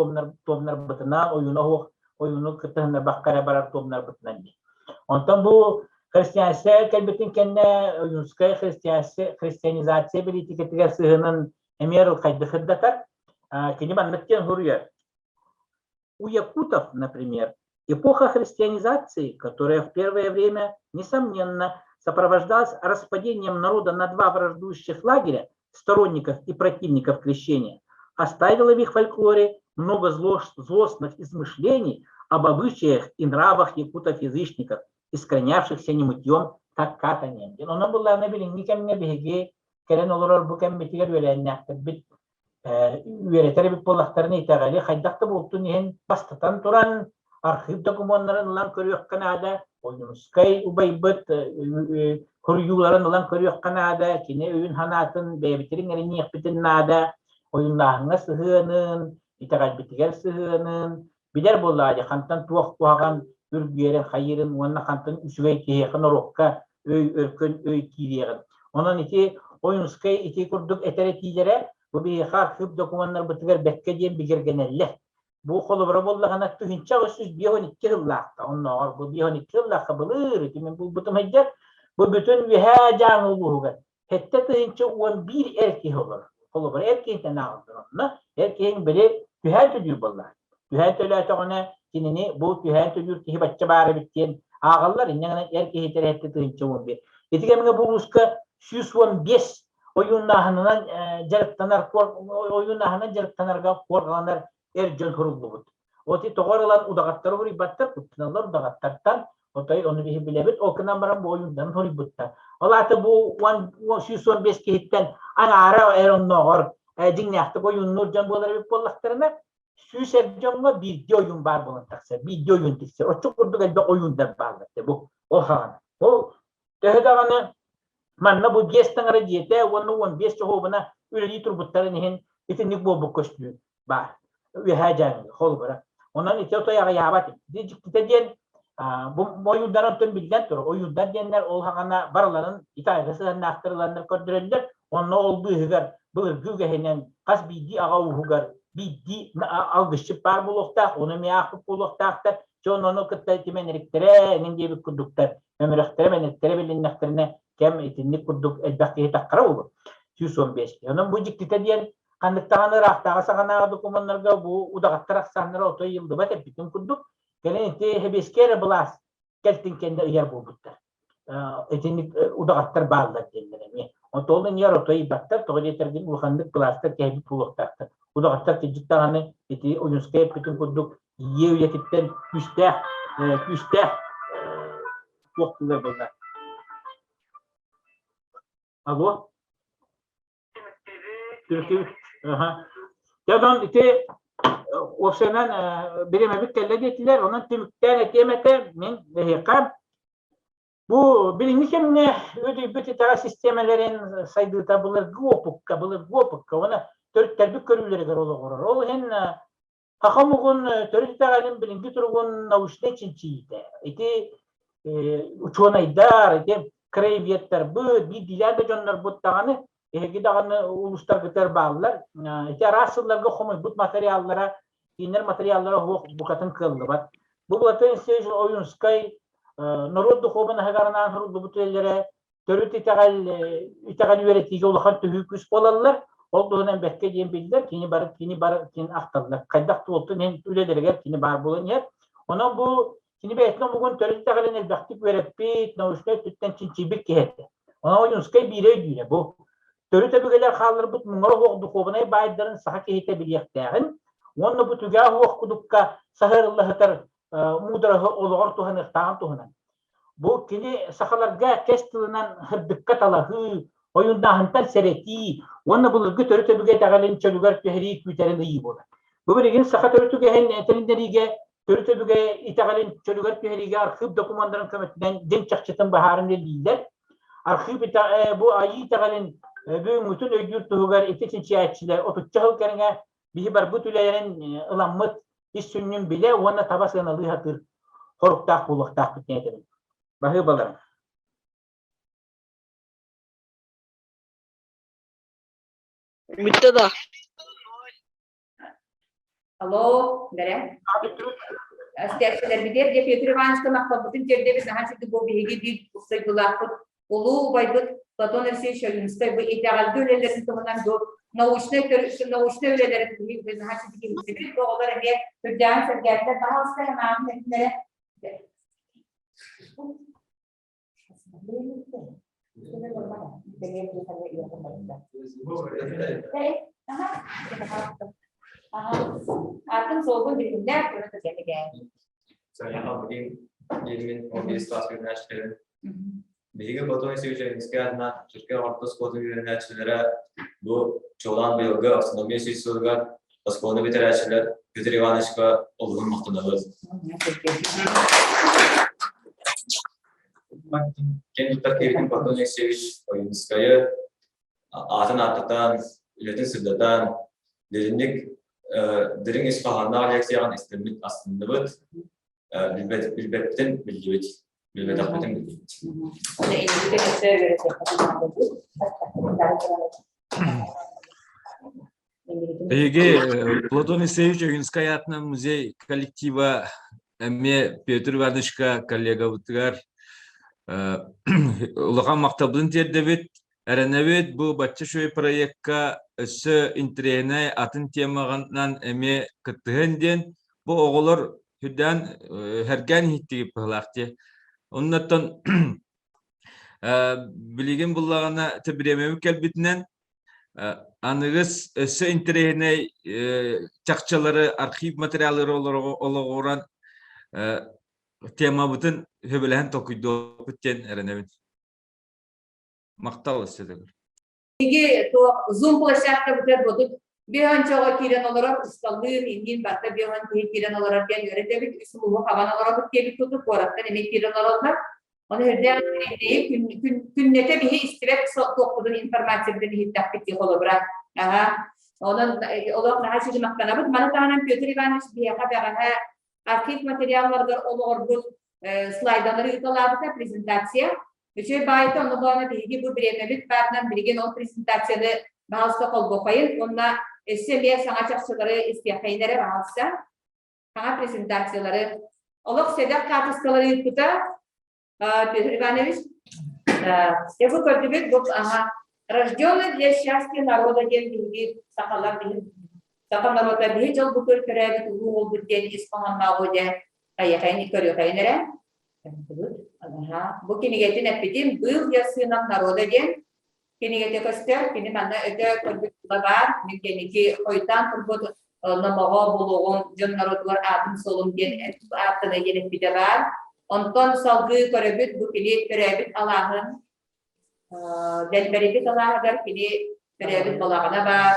туомнарбытынан, ойууну оһуох ойууну кыттыһыннарбакка эрэ барар туомнарбытынан диэн. Онтон бу христианство кэлбитин кэннэ Ойуунскай христианизация бэлиитикэтигэр сыһыанын эмиэ ырылхайдык сырдатар. Кини маннык диэн суруйар. У якутов, например, эпоха христианизации, которая в первое время, несомненно, сопровождалась распадением народа на два враждующих лагеря, сторонников и противников крещения, оставила в их фольклоре много злостных измышлений об обычаях и нравах якутов-язычников, искоренявшихся не мытьем, так катанием. Онон буллаҕына билиҥҥи кэмҥэ биһиги кэлэн олорор бу кэммитигэр үөлээннээхтэрбит үөрэтэр эбит буоллахтарына итэҕэли хайдах да буолтун иһин бастатан туран архыып докумуоннарын ылан көрүөххэ наада Ойуунускай убайбыт суруйууларын ылан көрүөххэ наада кини өйүн-санаатын бэйэбитин эриниэхпитин наада ойууннааһыҥҥа сыһыанын итэҕэлбитигэр сыһыанын билэр буоллаҕа дии хантан туох куһаҕан үргүөрэн хайыырын уонна хантан үчүгэй киһиэхэ норуокка өй өркөн өй киириэҕин. Онон ити Ойуунскай ити курдук этэр этиилэрэ бу биһиэхэ архыып докумуоннарбытыгар бэккэ диэн бигэргэнэллэр. Бу холобура буоллаҕына 1852 сыллаахха, оннооҕор бу 52 сыллаахха былыр ити мин булбутум сылдьар, бу бүтүн Үөһээ Дьааҥы улууһугар 7011 эр киһи олорор. Холобура, эр киһиттэн ааҕыллар онно. Эр киһиҥ били түһээн төлүүр буоллаҕа. Түһээн төлөөтөҕүнэ кинини бу түһээн төлүүр киһи бачча баар эбит диэн ааҕаллар. Инньэ гынан эр киһи 71. Ити кэмҥэ бу улууска 115 ойууннааһынынан дьарыктанар ойууннааһынан дьарыктанарга куорҕаланар эр дьон суруллубут. Оти тоҕо ылан удаҕаттары суруйбаттар, куттаналлар удаҕаттартан, отой ону биһи билэбит, ол гынан баран бу ойууннарын суруйбуттар. Ол аата бу 115 киһиттэн аҥаара эр оннооҕор дьиҥнээхтик ойууннуур дьон буолар эбит буоллахтарына, 100 эр дьоҥҥо биирдии ойуун баар буолан тахсар, биирдии ойуун тиксэр. Оччо курдук элбэх ойуундар бааллар бу ол хаҕана. Ол төһө даҕаны манна бу биэс таҥара дьиэтэ уонна 15 чоһуобуна үлэлии турбуттарын иһин итинник буолбут көстүү баар. Үөһээ Дьааҥыга, холобура. Онон ити отой аҕыйаабат. Ити дьиктитэ диэн бу ойуурдар онтон биллэн турар. Ойуурдар диэннэр ол хаҕана барыларын Италияга сыһыаннаахтар ыланнар көрдөрөллөр. Онно ол быыһыгар былыргы үгэһинэн хас биирдии аҕа ууһугар биирдии алгысчыт баар буолуохтаах, ону эмиэ аахпыт буолуохтаахтар. Дьэ ону кытта тимэнэриктэрэ эҥин диэбит курдуктар өмүрэхтэрэ мэнэттэрэ билиннэхтэринэ кэм итинник курдук элбэх киһи таххара буолуо. 115. Онон бу дьиктитэ диэн ханнык даҕаны ыраахтааҕы саҕанааҕы докумуоннарга бу удаҕаттар ахсааннара отой ыйыллыбат эппитин курдук, кэлин ити сэбиэскэй эрэ былаас кэлтин кэннэ ыйар буолбуттар. Итинник удаҕаттар бааллар диэннэр эмиэ. Онтон ол иннигэр отой ыйбаттар, тоҕо диэтэргин улаханнык былаастар кэһэйбит буолуохтаахтар. Удаҕаттар кырдьык даҕаны ити Ойуунскай эппитин курдук ийэ үйэтиттэн күүстээх күүстээх туох тыллар буолла. Алло? Түмүктүүбүт. Дьэ, онон ити уопсайынан бириэмэбит кэллэ диэтилэр. Онон түмүктээн этиэм этэ, мин эһиэхэ бу билиҥҥи кэмҥэ үөдүйбүт итэҕэл систиэмэлэрин сайдыыта былыргы уопукка, былыргы уопукка уонна төрүттэрбит көрүүлэригэр олоҕурар. Ол иһин Саха омугун төрүт итэҕэлин билиҥҥи туругун научнай чинчийиитэ. Ити учуонайдар, ити краеведтарбыт, биирдиилээн да дьоннорбут даҕаны, эһиги даҕаны улуустаргытыгар бааллар. Ити араас сылларга хомуйбут материаллара, кинилэр материаллара суох букатын кыаллыбат. Бу Платон Алексеевич Ойунскай норуот духуобунаһыгар анаан суруллубут үлэлэрэ төрүт итэҕэл итэҕэл үөрэтиигэ улахан төһүү күүс буолаллар. Ол туһунан бэркэ диэн биллэр, кини бары кини бары кини ахталлар. Хайдах туолтун иһин үлэлэригэр кини баар буолан иһэр. Онон бу кини бэйэтин омугун төрүт итэҕэлин элбэхтик үөрэппит, научнай өттүттэн чинчийбит киһи этэ. Онон Ойуунскай биирэ өйдүүрэ бу. Төрүт өбүгэлэр хаалларбыт муҥура суох духуобунай баайдарын саха киһитэ билиэхтээҕин уонна бу түгээх уох кудукка саһыарылла сытар муудараһы олоҕор туһаныахтааҕын туһунан. Бу кини сахаларга кэс тылынан сырдыкка талаһыы, ойууннааһынтан сэрэтии уонна былыргы төрүт өбүгэ итэҕэлин чөлүгэр түһэрии күүтэрин ыйыы буолар. Бу билигин саха төрүт үгэһин этэриннэриигэ төрүт өбүгэ итэҕэлин чөлүгэр түһэриигэ архыып докумуоннарын көмөтүнэн дьиҥ чахчытын быһааран үлэлииллэр. Архыып бу айыы итэҕэлин бүгүҥҥүтүн өйдүүр туһугар ити чинчийээччилэр отучча сыл кэриҥэ биһи барбыт үлэлэрин ыламмыт ис сүнньүн билэ уонна таба сыаналыы сатыыр. Хоруктаах буолуохтаахпыт диэн этэбин. Баһыыбаларым. Бүттэ да. Алло, бэрэ. Истээччилэрбитигэр дьэ Петр Ивановичка махталбытын тиэрдэбит наһаа ситик бу биһиги биир устайдылаахпыт улуу убайбыт Платон Алексеевич Ойуунускай бу итэҕэлгэ үлэлэрин туһунан бу научнай научнай үлэлэрин биһиги наһаа ситик иһиттибит. Бу оҕолор эмиэ үрдээҕин сэргээтилэр. Баһаалыста санаабын этиннэрэ. Атын суолгун билиннэр, Биһиги Платон Васильевич Ленинскэй аатынан Түркэ орто оскуолатын үөрэнээччилэрэ бу чуолаан быйылгы автономия сүүс сылыгар оскуоланы бүтэрээччилэр Петр Ивановичка олуһун махтанабыт. Кэн туттар киһитин Платон Алексеевич Ойуунскайы аатын ааттатан, үлэтин сырдатан, дириҥник дириҥ ис хоһоонноох лекцияҕын истэммит астынныбыт, билбэппитин биллибит, билбэтэхпитин биллибит. Эһиги Платон Исеевич Ойуунскай аатынан музей коллектива эмиэ Петр Ивановичка коллегабытыгар улахан махталбытын тиэрдэбит. Эрэнэбит бу бачча үчүгэй проекка өссө интэриэһинэй атын темаҕынан эмиэ кыттыһын диэн бу оҕолор үрдээн сэргээн иһиттигит быһыылаах дии. Оннуттан билигин буллаҕына бириэмэбит кэлбитинэн аныгыс өссө интэриэһинэй чахчылары архив материаллары олоҕуран темабытын сөбүлэһэн толкуйдуохпут диэн эрэнэбин. Махтал өссө төгүл. Биһиги Zoom площадкабытыгар бодут биһончоҕо киирэн олорор, усталыын, иннин барыта биһон киһи киирэн олорор диэн үөрэтэбит, үс улууһу хабан олоробут диэбит курдук куораттан эмиэ киирэн олороллор. Ону үрдээх күннэтэ биһи истибэт туохпутун информациябытын иһиттэхпит дии холобура. Аха. Онон олох наһаа сири махтанабыт. Маны таһынан Петр Иванович биһиэхэ бэҕэһээ архив материалларыгар олоҕорбут слайдалары ыыталаабыта презентация. Үчүгэй баайыта онно буолана биһиги бу бириэмэбит баарынан билигин ол презентацияны баһалыста холбуохайын уонна өссө эмиэ саҥа чахчылары истиэххэйин эрэ баһалыста. Саҥа презентациялары олох сэдэх хаартыскалары ыыппыта Петр Иванович. Я бу көрдүбүт бу ага рожденный для счастья народа диэн биһиги сахалар биһи саха норуота биһи дьол бу көрөөбүт улуу уолбут диэн ис хоһооннооҕу дьэ хайахайын көрүөхайын эрэ. Бу кинигэтин эппитим «Был я сыном народа» диэн кинигэтэ көстөр. Кини манна өтө көрбүт баар. Мин кэнники хойутаан турбут номоҕо булуоҕум дьон норуотугар аатын-суолум диэн ааттана диэн эппитэ баар. Онтон салгыы көрөбүт бу кини төрөөбүт алааһын Дэлбэрийбит алааһыгар кини төрөөбүт балаҕана баар.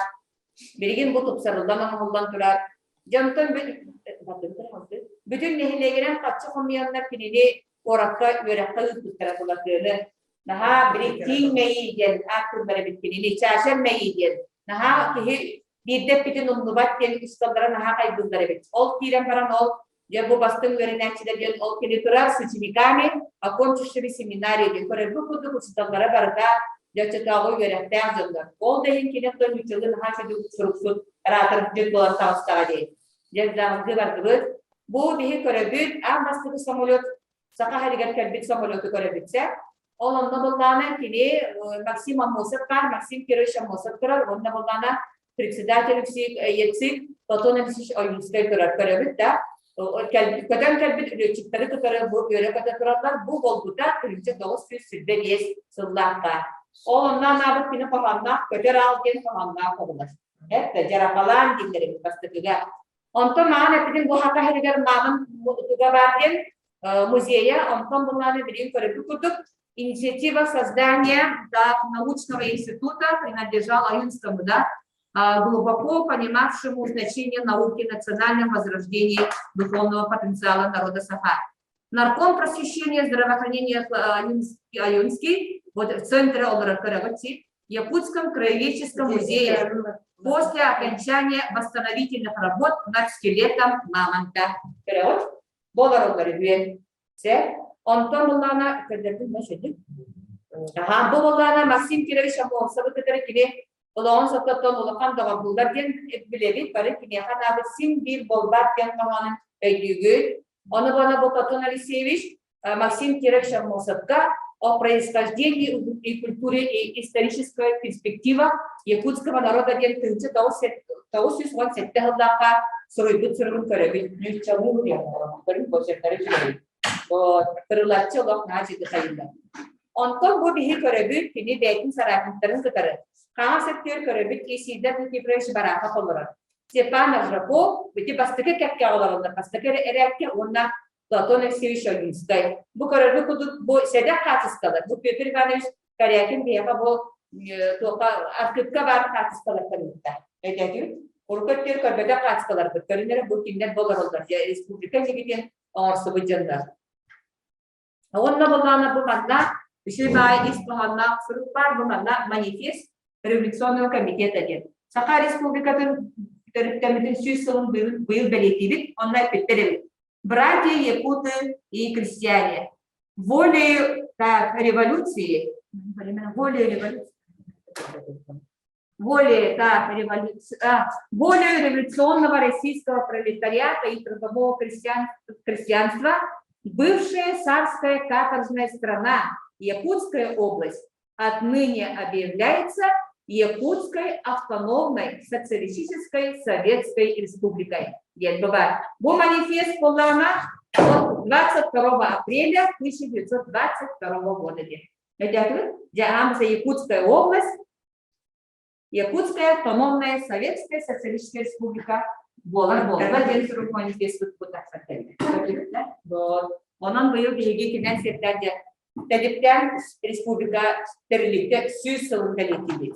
Билигин бу тупсарыллан оҥоһуллан турар. Дьонтон бүтүн нэһилиэгинэн харчы хомуйаннар кинини куоракка үөрэххэ ыыппыттара Тулатыаны. Наһаа били тииҥ мэйии диэн ааттыыллар эбит кинини, чаашар мэйии диэн. Наһаа киһи биирдэ эппитин умнубат диэн усталлара наһаа хайгыыллар эбит. Ол киирэн баран ол дьэ бу бастыҥ үөрэнээччилэр диэн ол кини турар с учениками, окончившими семинарию диэн көрөрбүт курдук учууталлара барыта дьэ оччотооҕу үөрэхтээх дьоннор. Ол да иһин кини оттон нууччалыы наһаа үчүгэй суруксут, оратор дьон буолан таҕыстаҕа дии. Дьэ даҕылгыы бардыбыт. Бу биһи көрөбүт, аан бастакы самолет Саха сиригэр кэлбит самолету көрөбүт сэ. Ол онно быллаана кини Максим Аммосов баар, Максим Кирович Аммосов турар, уонна быллаана председатель ЕЦИК Платон Алексеевич Ойуунскай турар көрөбүт да. Көтөн кэлбит летчиктары кытары бу үөрэ көтө тураллар. Бу буолбута 1925 сыллаахха. Ол онно анаабыт кини хоһоонноох көтөр аал диэн хоһоонноох оҕолор. Эппэ дьарахалаан дииллэр эбит бастакыга. Онтон маҕан эппитин бу Саха сиригэр маҕан туга баар диэн музея, онтон булааны билигин көрөрбүт курдук инициатива создания да, научного института принадлежала Аюнскому, да, глубоко понимавшему значение науки в национальном возрождении духовного потенциала народа Саха. Нарком просвещения здравоохранения Аюнский, вот в центре олорор Якутском краеведческом музее после окончания восстановительных работ над скелетом мамонта. Вперед. Бу олороллор үһүөн. Сэ, онтон буллаана көрдөрдүм мәшедик. Аха, бу буллаана Максим Кирович Аммосовы кытары кини олоҕун сототтон улахан доҕордуулар диэн билэбит, бары киниэхэ анаабыт син биир болбат диэн хоһоонун өйдүүгүт. Ону бана бу Платон Алексеевич Максим Кирович Аммосовка о происхождении и культуре и исторической перспективах якутского народа диэн 1997 сыллаахха суруйбут суругун көрөбүт. Нууччалыы суруйаллар, көрүн почерктары үчүгэй. Тырылаччы олох наһаа үчүгэй хайыллар. Онтон бу биһи көрөбүт, кини бэйэтин соратниктарын кытары. Хаҥас өттүгэр көрөбүт Исидор Никифорович Барахов олорор. Степан Аржаков ити бастакы кэккэҕэ олороллор, бастакы эрээккэ уонна Платон Алексеевич Ойуунскай. Бу көрөргө курдук бу сэдэх хаачысталар. Бу Петр Иванович Корякин биһиэхэ бу туохха архыыпка баар хаачысталартан ыытта. Өйдөөтүгүт? Урукку өттүгэр көрбөтөх хаачысталарбыт. Көрүнэрэ бу кинилэр болороллор. Республика дьигитин оҥорсубут дьоннор. Уонна былаана бу манна үчүгэй баай ис хоһоонноох сурук баар, бу манна манифест революционного комитета диэн. Саха Республикатын төрүттэммитин 100 сылын быйыл бэлиэтиибит, онно эппиттэр эбит. Братья якуты и крестьяне, волею так, революции, волею революции, волей, так, революци... а, волею революционного российского пролетариата и трудового крестьян... крестьянства, бывшая царская каторжная страна, Якутская область, отныне объявляется Якутской автономной социалистической советской республикой. Бу манифест буоллаҕына 22 апреля 1922 года диэн. Өйдөөтүгүт? Дьэ, аамыса Якутская область, Якутская автономная советская социалистическая республика буолар буолла диэн сурук манифеспыт бу тахсан кэллэ. Вот. Онон быйыл биһиги кинэн сирдэн диэн Тэдиптээн республика тэрилтэ 100 сылын бэлиэтиибит.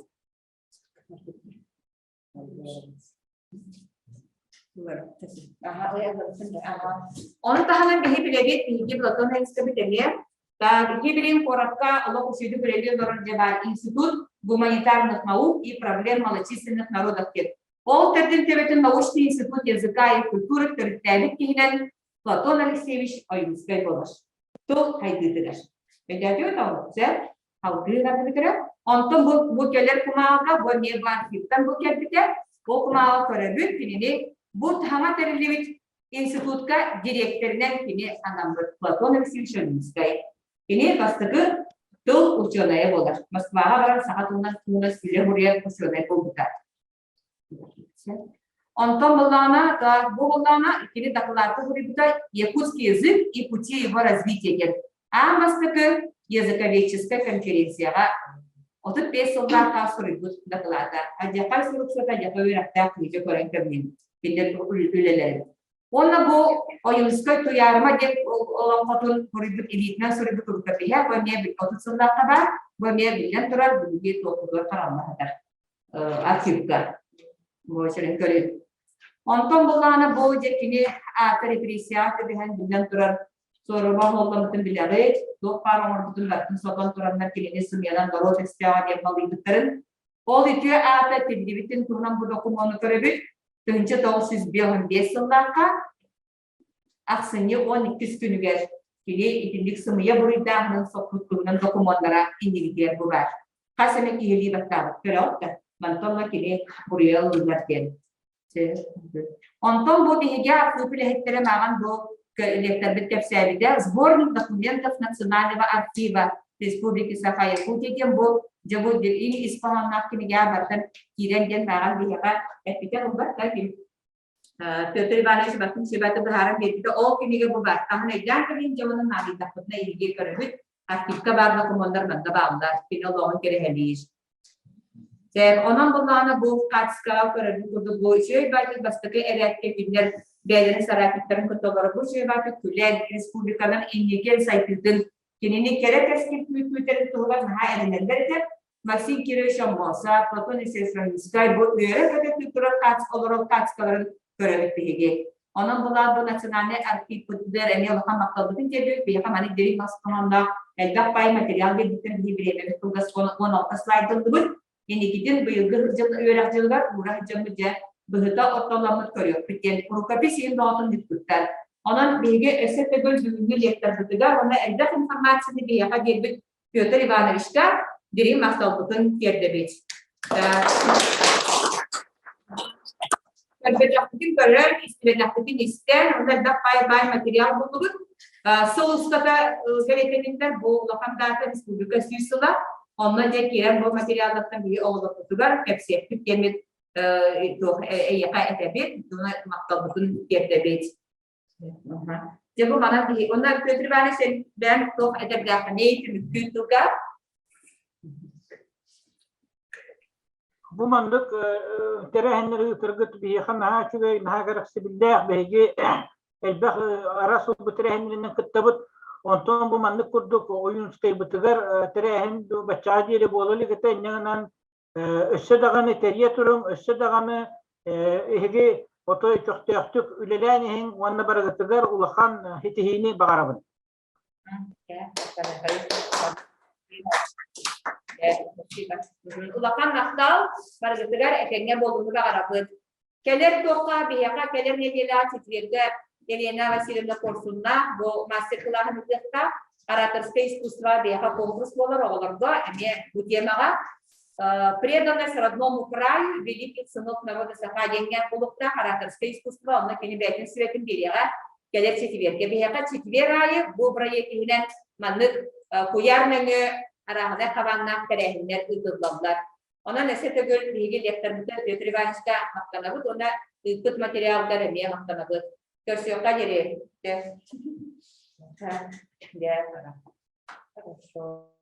Ону таһынан биһи билэбит, биһиги Платон Ильичкабыт эмиэ биһи билин куоракка олох үсүдүк үлэлии олорор дьэ баар Институт гуманитарных наук и проблем малочисленных народов диэн. Ол төрдүн төбөтүн научный институт языка и культуры төрүттээбит киһинэн Платон Алексеевич Ойуунскай буолар. Тыл хайдыытыгар. Өйдөөтүгүт ол? Сөп? Салгыы барбытыгар. Онтон бу, бу кэлэр кумааҕыга, бу эмиэ бу архивтан бу кэлбитэ. Бу кумааҕы көрөбүт, кинини бу таһыма тэриллибит институтка дириэктэринэн кини анаммыт Платон Алексеевич Ойуунскай. Кини бастакы тыл учуонайа буолар. Москваҕа баран саха тылынан туһунан сүрэ буруйар учуонай буолбута. Онтон былаана, бу былаана кини дакылааты суруйбута «Якутский язык и пути его развития» диэн аан бастакы языковедческай конференцияҕа 35 сыллаахха суруйбут дакылаата. Адьахай суруксута адьахай үөрэхтээх киһи көрөн кэмнин кинилэр үлэлэрин. Уонна бу Ойуунскай Туйаарыма диэн олоҥхотун суруйбут илиитинэн суруйбут рукопиһа бу эмиэ 30 сыллаахха баар, бу эмиэ биллэн турар бүгүҥҥү туохпутугар харалла сытар. Архивка. Бу көрүн. Онтон буллаҕына бу дьэ кини аата репрессияҕа түбэһэн биллэн турар суорума оһолломмутун билэҕит, туох баар оҥорбутун барытын сотон тураннар кинини сымыйанан норуот өстөөҕө диэн балыйбыттарын. Ол үтүө аата тиллибитин туһунан бу докумуону көрөбүт. 1955 сыллаахха Ахсынньы 12 күнүгэр кини итинник сымыйа буруйдааһынын соппут туһунан докумуоннара иннигитигэр бу баар. Хас эмэ киһилии баттаабыт көрөҕүт да, мантан ыла кини буруйа ылыллар диэн. Онтон бу биһиги архыып үлэһиттэрэ мааҕан бу лекторбыт кэпсээбитэ «Сборник документов Национального архива Республики Саха-Якутия» диэн бу дьэ бу ис хоһоонноох кинигэҕэ барытын киирэн диэн мааҕан биһиэхэ эппитэ булбат да Петр Иванович Бакын сүбэтэ быһааран биэрбитэ. Ол кинигэ бу баар. Таһын өйдөөн кэлин дьонун наадыйдахпытына иһиги көрөбүт. Архивка баар докумуоннар манна бааллар. Кини олоҕун кэрэһэлиир. Онон буллаҕына бу хаачыстыбаҕа көрөрбүт курдук бу үчүгэй баайдык бастакы эрээккэ кинилэр бэйэлэрин соратниктарын кытта олорор бу үчүгэй баайдык күлэн республиканын инники сайдыытын кинини кэрэ кэскил күүтэрин туһугар наһаа эрэнэллэр этэ. Максим Кирович Аммосов, Платон Исаевич бу үөрэ-көтө турар олорор хаачыстыбаларын көрөбүт биһиги. Онон булаан бу национальнай архивпытыгар эмиэ улахан махталбытын тиэрдэбит. Биһиэхэ маннык дириҥ мас хоһоонноох элбэх паай материал биэрбиттэр биһи бириэмэбит кылгас 16 слайдыллыбыт. Инникитин быйылгы үөрэх дьылыгар уура сылдьаммыт дьэ быһыта оттоломмут көрүөхпүт диэн рукопись иһин бөҕөтүн ыыппыттар. Онон биһиги өссө төгүл бүгүҥҥү лекторбытыгар уонна элбэх информацияны биһиэхэ биэрбит Петр Ивановичка дириҥ махталбытын тиэрдэбит. Көрбөтөхпүтүн көрөн, истибэтэхпитин истэн, уонна элбэх баай-баай материал буллубут. Сыл устата бэлиэтэниллэр бу улахан даата республика сүүс сыла. Онно дьэ киирэн бу материаллартан биһи оҕолорбутугар кэпсиэхпит диэммит эйиэхэ этэбит, махталбытын тиэрдэбит. Дьэ бу манан биһи онно Петр Иванович бэйэм туох этэрдээххиний түмүктүүр тылга? Бу маннык тэрээһиннэри ыытаргыт биһиэхэ наһаа үчүгэй, наһаа кэрэхсэбиллээх. Биһиги элбэх араас ылбыт тэрээһиннэринэн кыттабыт. Онтон бу маннык курдук Ойуунскайбытыгар тэрээһин баччаҕа диэри буола илик этэ. Инньэ гынан Өссө даҕаны тэрийэ туруҥ, өссө даҕаны эһиги отой көхтөөхтүк үлэлээн иһиҥ уонна барыгытыгар улахан ситиһиини баҕарабын. Улахан махтал барыгытыгар этэҥҥэ буолууну баҕарабыт. Кэлэр туохха биһиэхэ кэлэр нэдиэлэҕэ четвергэ Елена Васильевна Корсунна бу мастер-кылааһын ыытыахтаах. Ораторское искусство биһиэхэ конкурс буолар оҕолорго эмиэ бу темаҕа преданность родному краю великих сынов народа саха диэҥҥэ буолуохтаах ораторское искусство онно кини бэйэтин сүбэтин биэриэҕэ кэлэр четвергэ. Биһиэхэ четвер аайы бу проект иһинэн маннык куйаар нөҥүө арааһынай хабааннаах тэрээһиннэр ыытыллаллар. Онон өссө төгүл биһиги лекторбытыгар Петр Ивановичка махтанабыт уонна ыыппыт материалгар эмиэ махтанабыт. Көрсүөххэ диэри. Хорошо.